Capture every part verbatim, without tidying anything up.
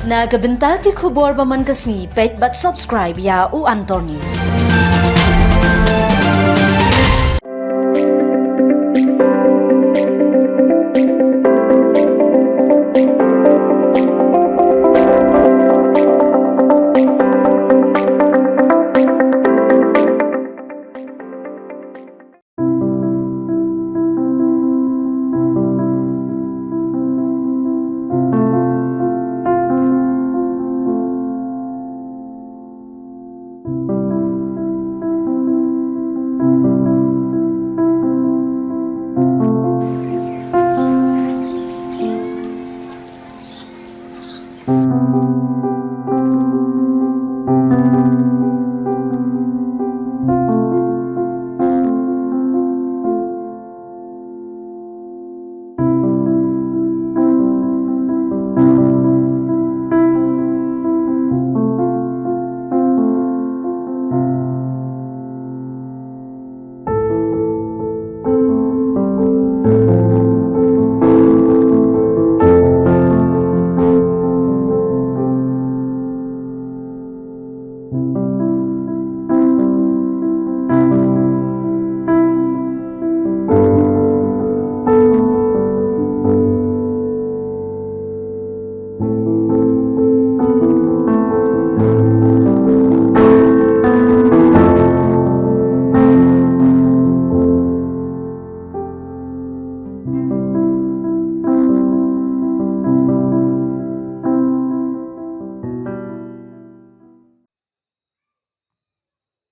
Na ka bynta ki khubor ba man ka sngi, peit bad subscribe ïa u Antor News.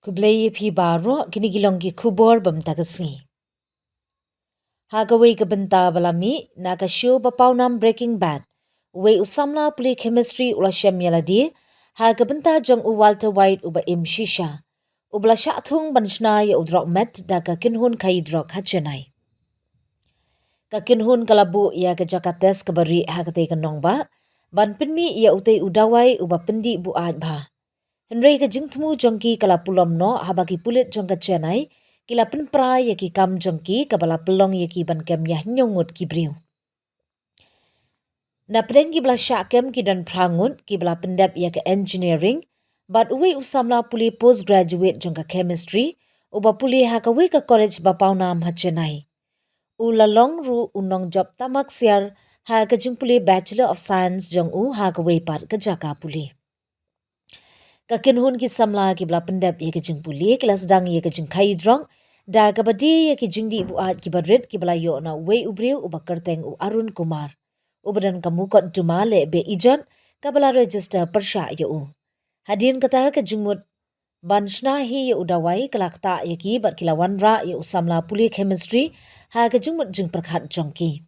Khublei ïa phi baroh, kine ki long ki khubor ba mynta ka sngi. Ha kawei ka bynta ba la mih na ka show ba pawnam Breaking Bad, uwei u samla pule chemistry u la shem ïa lade ha ka bynta jong u Walter White uba im shisha, uba la shah thung ban shna ïa u drok met da ka kynhun khaïi drok ha Chennai. Ka kynhun ka la buh ïa ka jaka test kaba rieh ha katei ka nongbah ban pynmih ïa utei u dawai uba pyndih buaid bha. Hynrei ka jingthmu jong ki ka la pulom noh haba ki pulit jong ka Chennai ki la pynpra ïa ki kam jong ki, kaba la pynlong ïa ki ban kem ïa hynñiew ngut ki briew. Na pdeng kiba la shah kem ki don phra ngut kiba la pyndep ïa ka engineering, bad uwei u samla pule postgraduate jong ka chemistry uba pule ha kawei ka college ba pawnam ha Chennai. U la long ruh u nongjop tamak siar ha ka jingpule Bachelor of Science jong u ha kawei pat ka jaka pule. Ka kynhun ki samla kiba la pyndep ïa ka jingpule ki la sdang ïa ka jingkhaïi drok da kaba die ïa ki jingdih buaid kiba rit kiba la ïoh na uwei u briew uba kyrteng u Arun Kumar, uba don ka mukotduma leh beh ijot kaba la register pyrshah ïa u. Hadien kata ka jingmut ban shna hi ïa u dawai ka la ktah ïa ki bad ki la wanrah ïa u samla pule chemistry ha ka jingmut jingpyrkhat jong ki.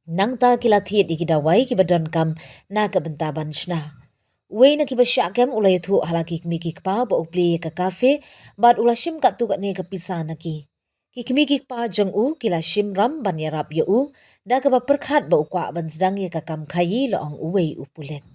Nangta ki la thied ïa ki dawai kiba donkam na ka bynta ban shna. Uwei na kiba shah kem u la ïathuh ha la ki kmie ki kpa ba u plie ïa ka cafe bad u la shim katto katne ka pisa na ki. Ki kmie ki kpa jong u ki la shim ram ban ïarap ïa u da kaba pyrkhat ba u kwah ban sdang ïa ka kam khaïi, la ong uwei u pulit.